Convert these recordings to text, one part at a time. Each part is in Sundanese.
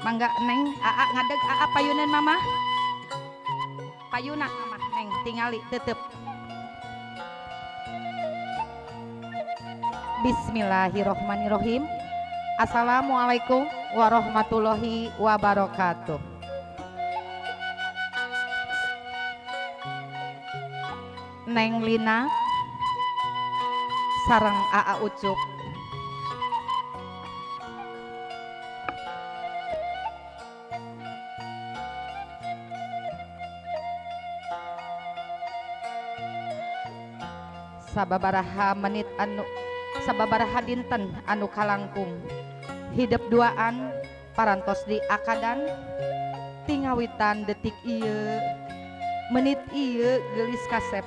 Mangga Neng, Aa ngadeg, Aa payunan Mama. Payuna Mama Neng tingali tetep. Bismillahirrohmanirrohim. Assalamualaikum warahmatullahi wabarakatuh. Neng Lina sareng Aa Ucup. Sababaraha menit anu sababaraha dinten anu kalangkung hidep duaan parantos di akadan tingawitan detik ieu menit ieu geulis kasep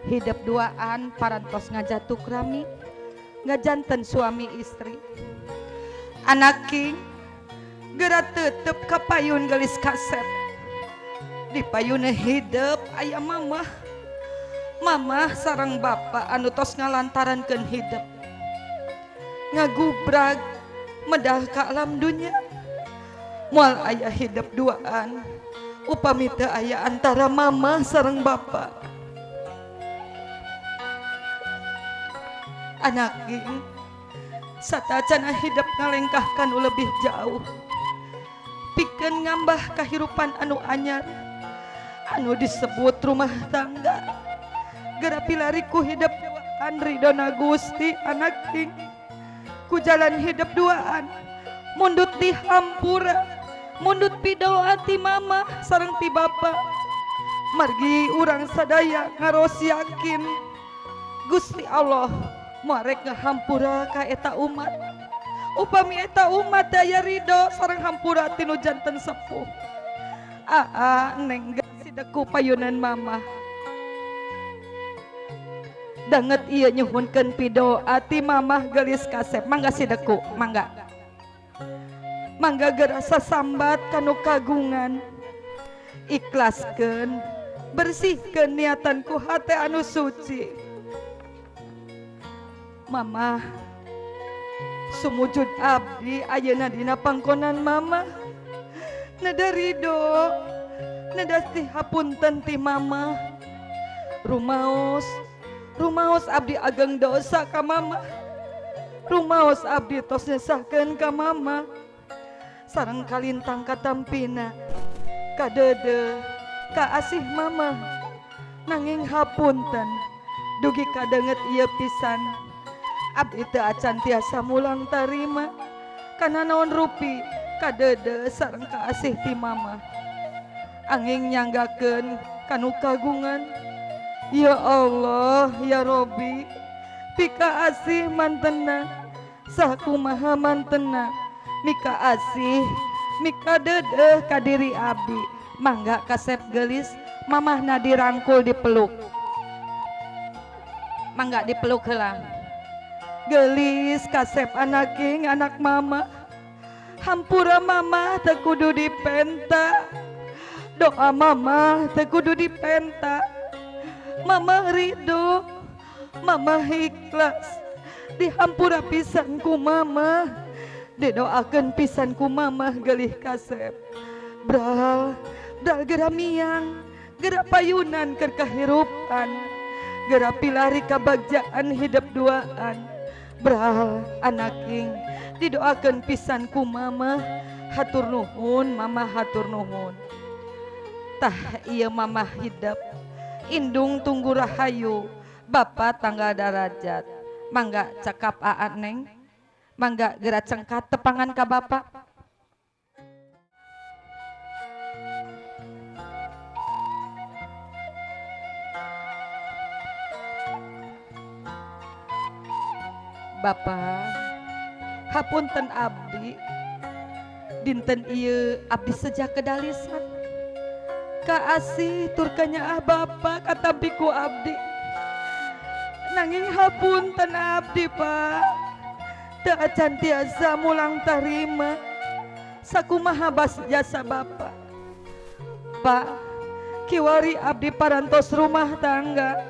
hidep duaan parantos ngajatuk rami ngajanten suami istri anak king geura tetep ka payun geulis kasep di payun hidep aya mamah mamah sareng bapak anu tos ngalantarankeun hidep ngagubrag medah ka alam dunya moal aya hidep duaan upami teu aya antara mamah sareng bapak anak king satacana hidep ngalengkahkan nu lebih jauh pikeun ngambah kahirupan anu anyar anu disebut rumah tangga geura pilariku hidep duaan ridona Gusti anak king ku jalan hidep duaan mundut di hampura mundut pidoa ti mama sareng ti bapa margi urang sadaya ngaros yakin Gusti Allah moal rek ngahampura ka eta umat upami eta umat daya ridho sareng hampura tinu janten sepuh. Aa Neng sideku payunan mama danget ieu nyuhunkeun pidoa ti mamah geulis kasep mangga sideku mangga mangga geura sasambat kanu kagungan ikhlaskeun bersihkeun niatan ku hate anu suci. Mama sumujud abdi ayeuna dina pangkonan mama neda ridho neda ti hapunten ti mama rumaos rumaos abdi ageng dosa ka mama rumaos abdi tos nyesahkeun ka mama sareng kalintang katampina kadede ka asih mama nanging hapunten dugi kadenget ieu pisan abdi teu acan tiasa mulang tarima kana naon rupi kadede sareng ka asih ti mama angin nyanggakeun kanu kagungan. Ya Allah ya Robi pika asih mantena sakumaha mantena mika asih mika dedeh ka diri abdi mangga kasep geulis mamahna dirangkul dipeluk mangga dipeluk heula geulis kasep anak king anak mama hampura mama teu kudu dipenta doa mama teu kudu dipenta mama ridho mama ikhlas dihampura pisan ku mama didoakeun pisan ku mama geulih kasep bral bral geura miang geura payunan keur kahirupan geura pilari kabagjaan hidep duaan bral anak king didoakeun pisan ku mama hatur nuhun mama hatur nuhun tah ieu mama hidep indung tunggu rahayu bapak tanggal darajat mangga cakap Aa Neng mangga geura cengkat tepangan ka bapak. Bapak hapunten abdi dinten ieu abdi sejak kedalisan ka asih tur kanyaah bapak katampi ku abdi nanging hapunten abdi Pak teu acan tiasa mulang tarima sakumaha bas jasa bapak. Pak kiwari abdi parantos rumah tangga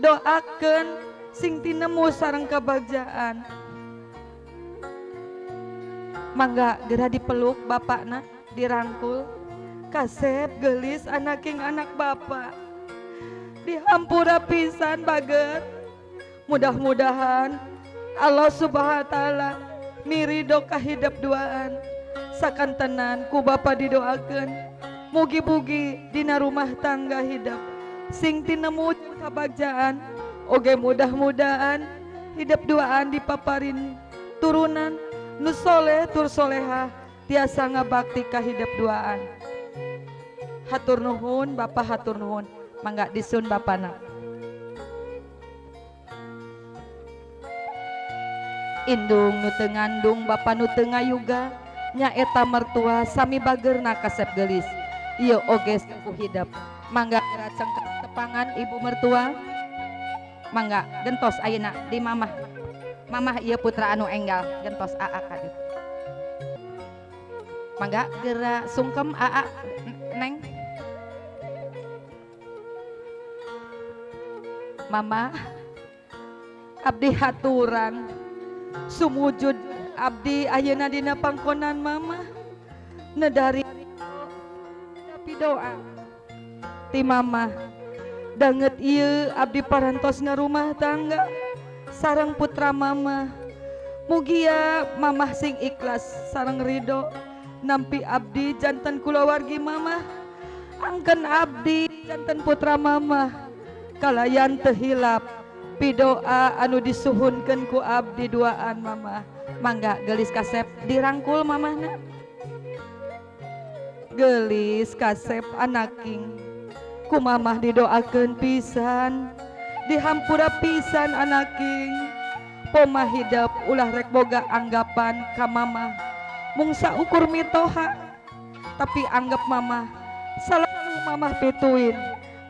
doakeun sing tinemu sareng kabagjaan. Mangga geura dipeluk bapakna, dirangkul. Kasep geulis anaking anak bapak. Dihampura pisan bager. Mudah-mudahan Allah Subhanahu wa taala mirido ka hidep duaan. Sakantenan ku bapa didoakeun. Mugi-mugi dina rumah tangga hidep sing tinemu kabagjaan. Oge mudah-mudahan hidep duaan dipaparin turunan nu soleh tur soleha tiasa ngabakti ka hidep duaan. Hatur nuhun Bapak, hatur nuhun. Mangga disun bapana. Indung nu teu ngandung bapa nu teu ngayuga nyaeta mertua sami bagerna kasep geulis. Ieu oge ku hidep. Mangga cengkat tepangan ibu mertua. Mangga gentos ayeuna di mamah. Mamah ieu putra anu enggal gentos aa ka ditu. Mangga geura sungkem aa neng. Mama abdi haturan sumujud abdi ayeuna dina pangkonan mama nedari tapi doa ti mama danget ieu abdi parantos ngarumah tangga sareng putra mama. Mugia mamah sing ikhlas sareng ridho nampi abdi janten kulawargi mama, angken abdi janten putra mama kalayan teu hilap pidoa anu disuhunkeun ku abdi duaan mama. Mangga geulis kasep dirangkul mamahna. Geulis kasep anaking ku mamah didoakeun pisan, dihampura pisan anaking. Pomah hidep ulah rek boga anggapan ka mamah mung saukur mitoha, tapi anggap mamah selalu mamah pituin.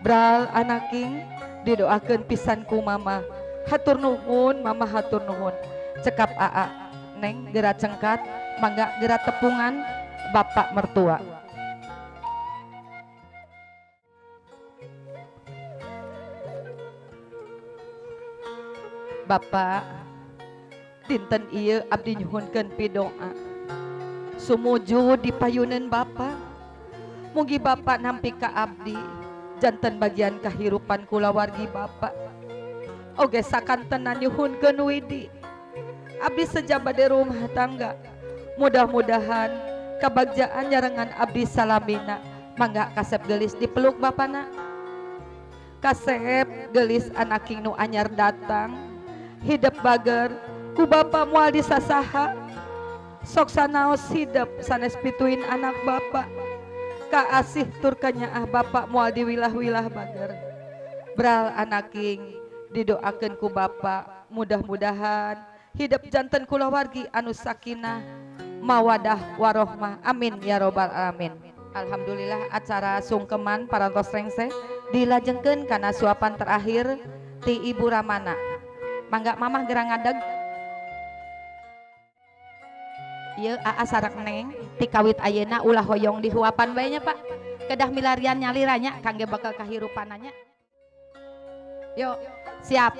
Bral anaking didoakeun pisan ku mama. Hatur nuhun mama, hatur nuhun. Cekap aa neng geura cengkat, mangga geura tepungan bapak mertua. Bapak dinten ieu abdi nyuhunkeun pidoa sumujud di payuneun bapak. Mugi bapak nampi ka abdi janten bagian kahirupan kulawargi bapak. Oge sakantenan nyuhunkeun widi abdi sejaba di rumah tangga. Mudah-mudahan kabagjaan nyarengan abdi salamina. Mangga kasep geulis dipeluk bapana. Kasep geulis anaking nu anyar datang hidep bager ku bapa moal disasaha. Sok sanaos hidep sanes pituin anak bapak. Kaasih tur kanyaah bapak moal diwilah-wilah bager. Bral anaking didoakeun ku bapak, mudah-mudahan hidep janten kulawargi anu sakinah mawadah warohmah. Amin ya robbal alamin. Alhamdulillah acara sungkeman parantos rengse dilajengkeun kana suapan terakhir ti Ibu Ramana. Mangga mamah gerang ngadeg. Ieu aa sarak neng ti kawit ayeuna ulah hoyong dihuapan bae nya Pak. Kedah milarian nyaliranya kangge bakal kahirupananya. Yuk, siap.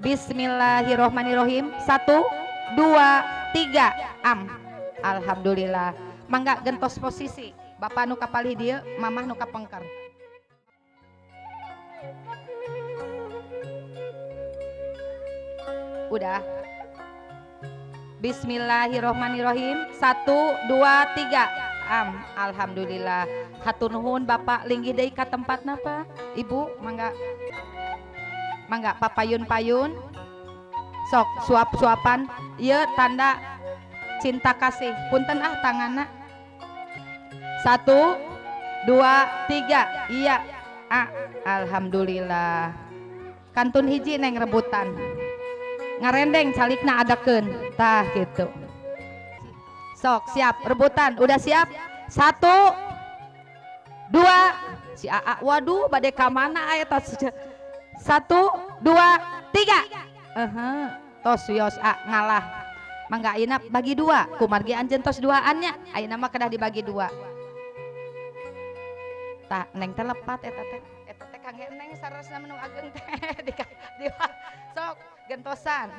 Bismillahirrohmanirrohim. 1 2 3. Am. Alhamdulillah. Mangga gentos posisi. Bapak nu kapalih dieu, mamah nu kapengker. Udah. Bismillahirrohmanirrohim. 1 2 3. Am. Alhamdulillah. Hatur nuhun Bapak linggih deui ka tempatna Pak. Ibu mangga. Mangga papayun-payun. Sok suap-suapan ieu tanda cinta kasih. Punten ah tanganna. 1 2 3. Iya. Ah, alhamdulillah. Kantun hiji neng rebutan. Ngarendeng calikna adakeun. Tah gitu. Sok siap rebutan. Udah siap? 1 2. Si AA waduh bade ka mana aya tos. 1 2 3. Tos wios a ngalah. Mangga ayeuna bagi 2. Kumargi anjeun tos duaannya. Ayeuna mah kedah dibagi 2. Tah neng teh lepat eta teh. Eta teh kangge neng sarasna menu ageng teh di sok gentosan.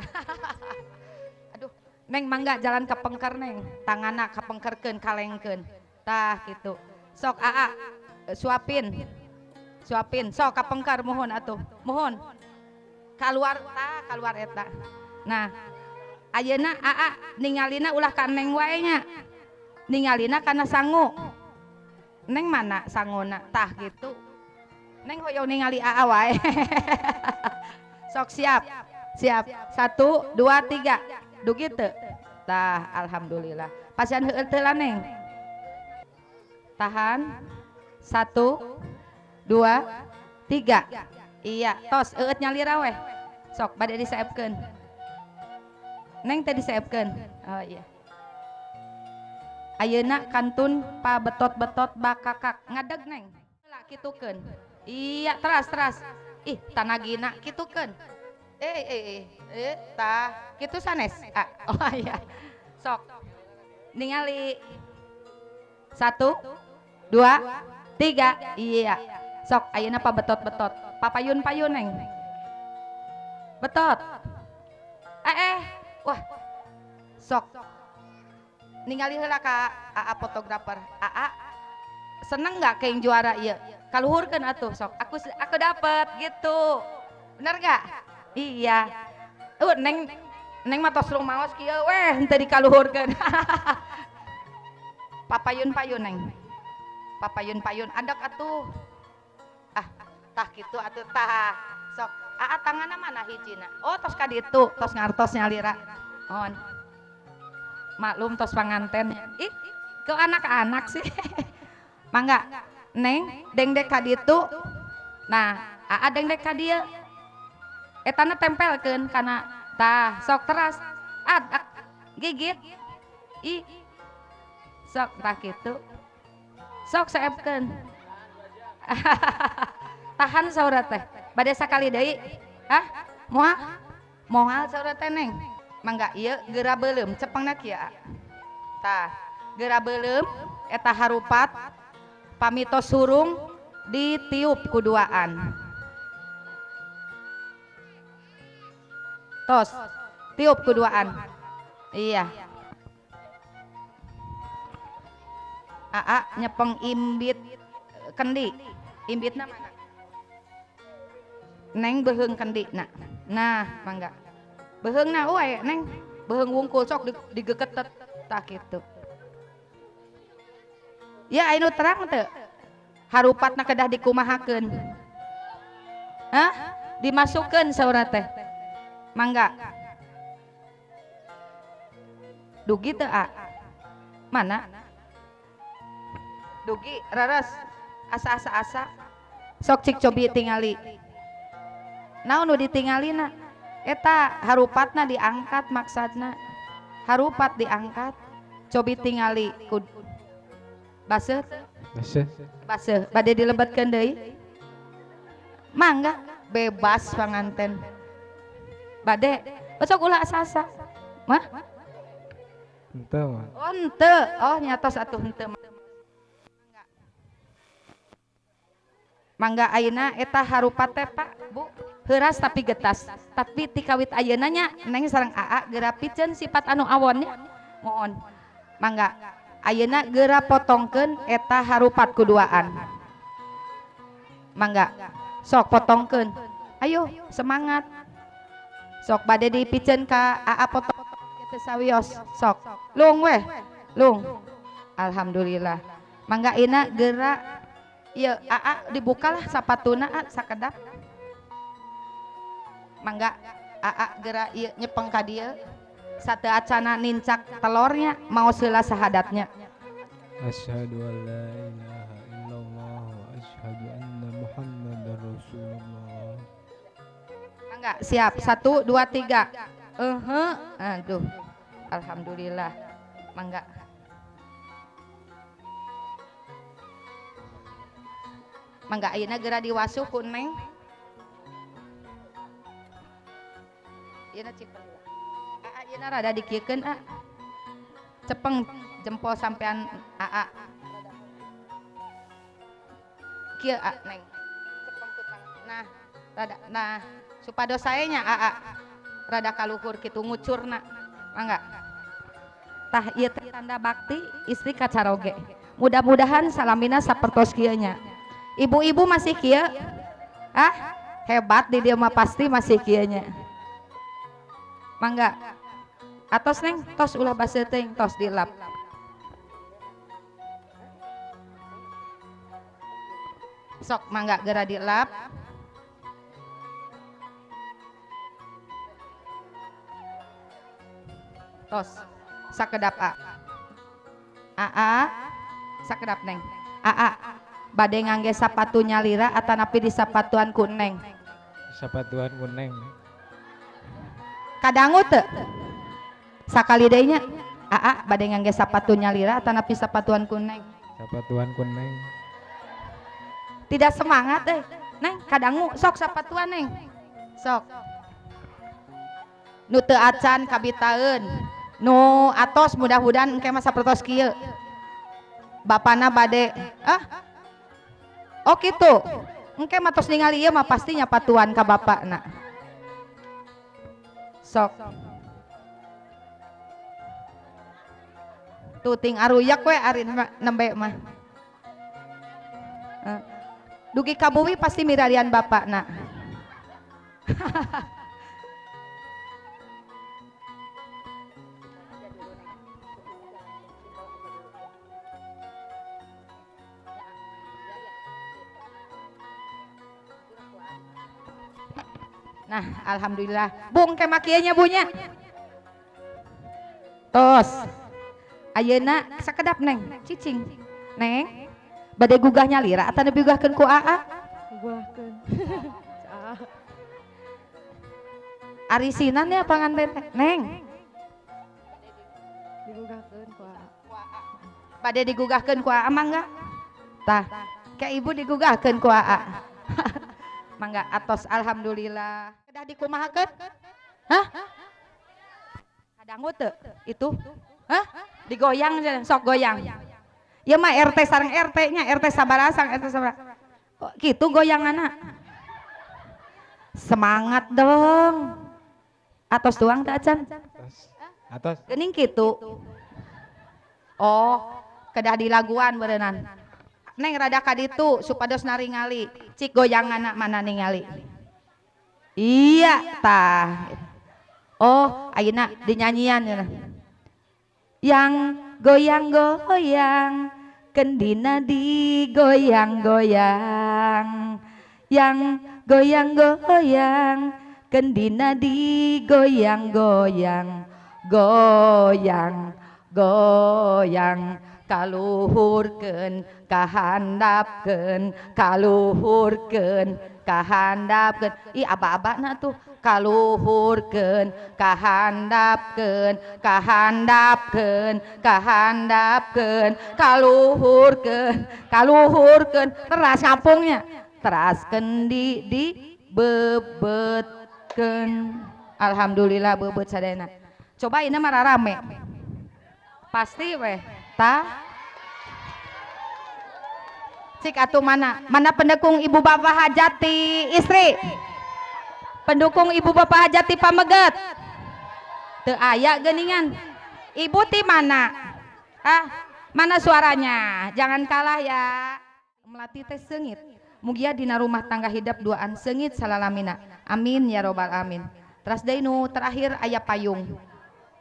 Aduh, Neng mangga jalan ka pengker neng, tanganna kapengkerkeun kalengkeun. Tah kitu. Sok aa suapin. Suapin sok ka pengker mohon atuh. Mohon. Kaluar tah, kaluar eta. Nah, ayeuna aa ningalina ulah ka neng wae nya. Ningalina kana sangu. Neng mana sanguna? Tah kitu. Neng hoyong ningali aa wae. Sok siap. Siap. 1 2 3. Dugi teu? Tah, alhamdulillah. Pasian heueuh teu lah neng. Tahan. 1 2 3. Iya, tos eueut nyalira weh. Sok bade diseepkeun. Neng teh diseepkeun. Oh iya. Ayeuna kantun pabetot-betot bakakak ngadeg neng. Lah kitukeun. Iya, teras. Ih, tanagina kitukeun. Tah kitu sanes. Ah, oh iya. Sok. Ningali. 1 2 3. Iya. Sok ayeuna pabetot-betot. Papayun-payun neng. Betot. Wah. Sok. Ningali heula ka aa fotografer. Aa seneng nggak keng juara ieu? Kaluhurkeun atuh sok. Aku dapet gitu. Bener nggak? Iya. Neng mah tos rumaos kieu weh henteu dikaluhurkeun. Papayun-payun neng. Papayun-payun adak atuh. Ah, tah kitu atuh tah. Sok, aa tanganna mana hijina? Oh, tos ka ditu, tos ngartos nyalira. Mohon. Maklum tos panganten. Ih, ke anak-anak sih. Mangga, neng dengdek ka ditu. Nah, aa dengdek ka dieu. Etana tempelkeun kana tah, sok teras. Ad, gigit. Ih. Sok tah kitu. Sok seepkeun. Tahan saura teh. Bade sakali deui. Hah? Moal? Moal saura teh neng. Mangga ieu geura beuleum cepengna kieu. Tah, geura beuleum eta harupat pamito surung ditiup kuduaan. Tos, tiup kuduaan. Iya. Aa nyepeng imbit kendi. Imbitna mana? Neng beuheung kendi na. Nah, mangga. Beuheungna we neng, beuheung wungkul sok digegetet tah kitu. Ya anu terang teu? Harupatna kedah dikumahakeun. Hah? Dimasukkeun saurna teh. Mangga. Dugi teu a? Mana? Dugi raras asa-asa asa. Sok cik cobi tingali. Naon nu ditingalina? Eta harupatna diangkat maksadna. Harupat diangkat. Cobi tingali ku baseuh. Baseuh. Baseuh. Bade dilebetkeun deui? Mangga bebas panganten. Bade sok ulah asa-asa. Mah? Henteu. Oh henteu. Oh nyatos atuh henteu. Mangga ayeuna eta harupat teh Pak, Bu, heuras tapi getas. Tapi ti kawit ayeuna nya neng sareng aa geura piceun sifat anu awon nya. Mohon. Mangga ayeuna geura potongkeun eta harupat kuduaan. Mangga sok potongkeun. Ayo semangat. Sok bade dipiceun ka aa potong teu sawios. Sok lung weh, lung. Alhamdulillah. Mangga ayeuna geura ieu aa dibukalah sapatuna a sakedap. Mangga aa geura ieu nyepeng ka dieu. Sateu acana nincak telornya maos heula sahadatnya. Asyhadu an la ilaha illallah wa asyhadu anna Muhammadar Rasulullah. Mangga siap 1 2 3. Aduh. Alhamdulillah. Mangga. Mangga ayeuna geura diwasuh ku neng. Ayeuna cipeng. Aa ayeuna rada dikieukeun a. Cepeng jempol sampean aa. Kieu a neng. Cepeng ku tangan. Nah, rada nah supados sae nya aa. Rada kaluhur kitu ngucurna. Mangga. Tah ieu teh tanda bakti istri ka caroge. Mudah-mudahan salamina sapertos kieu nya. Ibu-ibu masih kieu? Ah, hebat di dieu mah pasti masih kieu nya. Mangga. Atos neng, tos ulah baseuh teuing, tos dilap. Sok mangga geura dilap. Tos sakedap A. AA sakedap neng. AA bade ngangge sapatu nyalira atanapi di sapatuan ku neng. Sapatuan ku neng. Kadangu teu? Sakali deui nya. AA bade ngangge sapatu nyalira atanapi sapatuan ku neng. Sapatuan ku neng. Tidak semangat deh. Neng kadangu sok sapatuan neng. Sok. Nu teu acan kabitaeun. Nu atos mudah-mudahan engke mah sapertos kieu. Bapana bade ah. Oh kitu. Engke mah tos ningali ieu mah pasti nyapatuan ka bapakna. Sok. Tuh ting aruyak we ari nembe mah. Dugi ka bumi pasti mirarian bapakna. Nah, alhamdulillah. Bung kemakiannya bunya. Tos. Ayeuna sakedap neng, cicing. Neng, bade gugah nyalira atawa gugahkeun ku AA? Gugahkeun. Ari sinan ya panganten teh. Neng. Digugahkeun ku AA. Bade digugahkeun ku AA mangga? Tah, ke ibu digugahkeun ku AA. Mangga atos alhamdulillah. Kedah dikumahakeun? Hah? Kadangu teu? Itu? Hah? Digoyang sok goyang. Ieu mah RT sareng RT nya, RT sabarasang, RT sabaraha. Oh, kitu goyanganna. Semangat dong. Atos tuang teh acan? Atos. Geuning kitu. Oh, kedah dilaguan beureunan. Neng rada kaditu supados naringali. Cik goyanganna mana ningali. Iya tah. Oh, ayeuna dinyanyian cenah. Yang goyang-goyang kendina digoyang-goyang. Yang goyang-goyang kendina digoyang-goyang. Goyang, goyang kaluhurkeun kahandapkeun, kaluhurkeun kahandapkeun. Ih aba-abana tuh kaluhurkeun kahandapkeun, kahandapkeun, kahandapkeun, kaluhurkeun, kaluhurkeun. Teras kampungnya teras kendi di bebetkeun. Alhamdulillah bebet sadayana. Coba ini mah rame pasti weh. Tah cik atuh mana mana pendukung ibu bapak hajati istri, pendukung ibu bapak hajati pameget teu aya geuningan. Ibu ti mana? Ah, mana suaranya? Jangan kalah ya. Melati teh seungit. Mugia dina rumah tangga hidap duaan seungit salalamina. Amin ya robbal amin. Teras deui nu terakhir aya payung.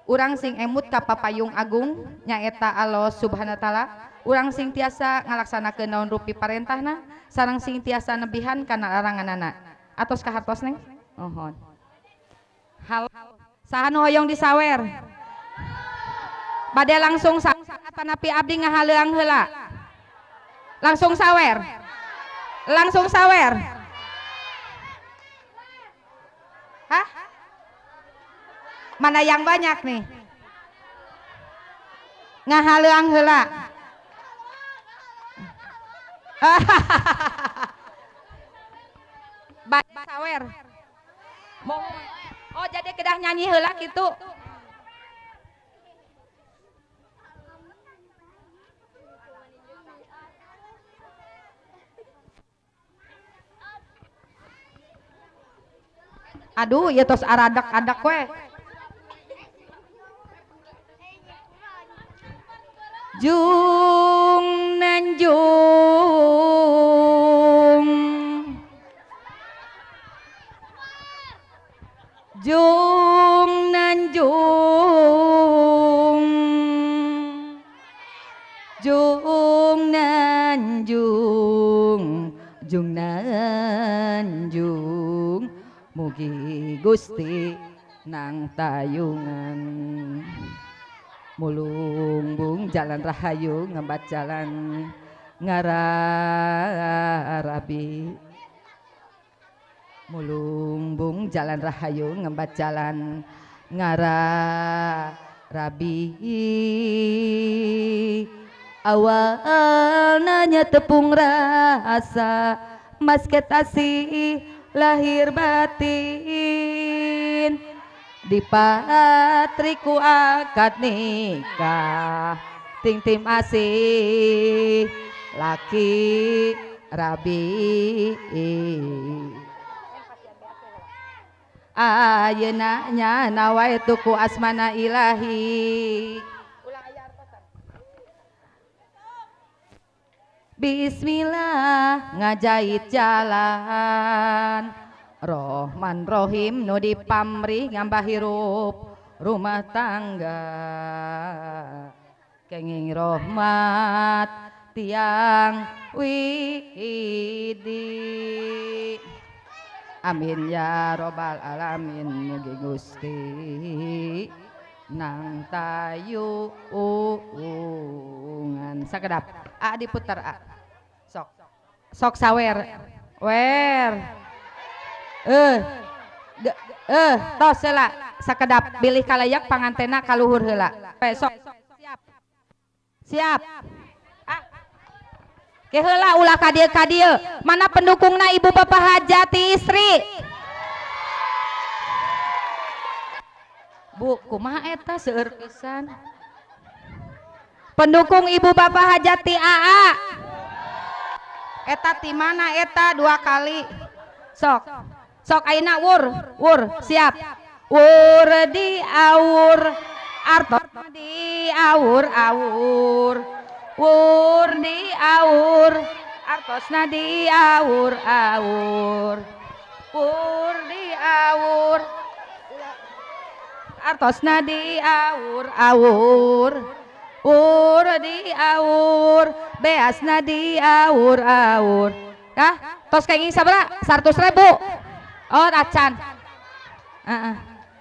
Urang sing emut ka papayung agung nyaeta Allah Subhanahu wa taala. Urang sing tiasa ngalaksanakeun naon rupi parentahna, sareng sing tiasa nebihan kana laranganana. Atos ka hartos neng? Mohon. Halo. Saha nu hoyong disawer? Bade langsung atanapi abdi ngahaleuang heula. Langsung sawer. Langsung sawer. Hah? Mana yang banyak nih? Ngahaleuang heula. Bade sawer. Oh, jadi kedah nyanyi heula kitu. Aduh, ya tos aradak-adak we. Jung nanjung jung nanjung jung nanjung jung nanjung mugi Gusti nang tayungan mulungbung jalan rahayu ngembat jalan ngararabi mulungbung jalan rahayu ngembat jalan ngararabi awal nanya tepung rasa masket asih lahir batin di patriku akad nikah ting tim asih laki rabi ayeuna nya nawaitu ku asmana ilahi. Bismillah ngajait jalan Rohman Rohim nu dipamrih ngambah hirup rumah tangga kenging rohmat tiang widi amin ya robbal alamin mugi Gusti nang tayungan sakedap a diputar a sok sok sawer wer tos heula sakedap bilih kalayak pangantena kaluhur heula sok siap siap ah ke heula ulah ka dieu ka dieu mana pendukungna ibu bapak hajati istri Bu kumaha eta seueur pisan pendukung ibu bapak hajati AA eta ti mana eta dua kali sok sok ayeuna wur wur siap wur di awur artos di awur awur wur di awur artosna di awur awur wur di awur artosna di awur awur wur di awur beasna di awur awur ah tos kenging sabaraha 100.000. Oh acan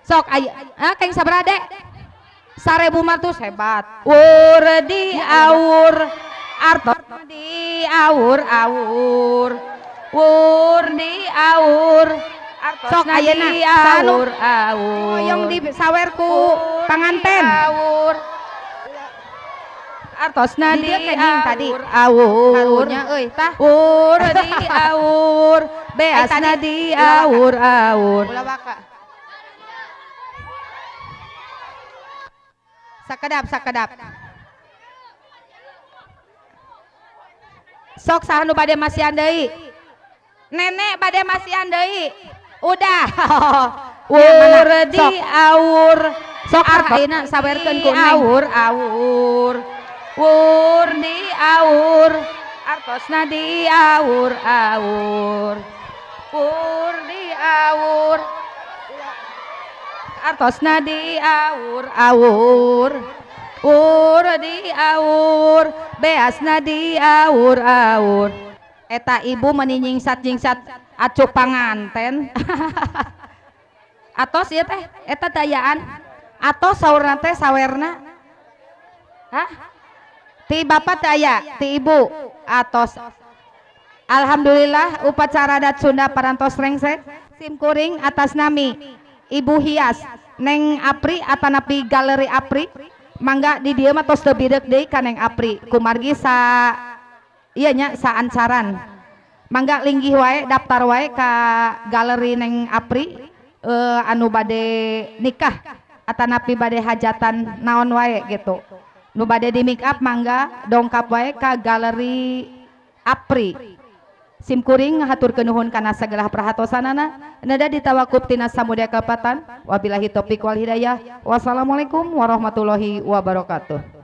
sok ayo ah keng sabaraha dek 1.500 hebat wur di awur artos di awur awur wur di awur sok ayeuna awur awur hoyong di sawerku panganten awur artosna di tadi awur euy tah wur di awur beasna di awur awur ulah waka sakedap sakedap sok saha nu bade masihan deui nenek bade masihan deui udah wur di awur sok ayeuna sawerkeun ku awur awur wur di awur artosna di awur awur wur di awur artosna di awur awur wur di awur beasna di awur awur eta ibu meni nyingsat-nyingsat acuk panganten atos ieu teh eta dayaan atos saurna teh sawerna hah ti bapak teh aya ti ibu atos. Alhamdulillah upacara adat Sunda parantos rengse simkuring atas nami Ibu Hias Neng Apri atanapi Galeri Apri mangga di dieu mah tos teu bideuk deui ka Neng Apri kumargi sa ieu nya saancaran mangga linggih wae daftar wae ka Galeri Neng Apri anu bade nikah atanapi bade hajatan naon wae gitu nu bade di make up mangga dongkap wae ka Galeri Apri. Simkuring haturkeun nuhun kana sagala perhatosanana nada ditawakup tina samudya kalepatan wabillahi taufik wal hidayah wassalamualaikum warahmatullahi wabarakatuh.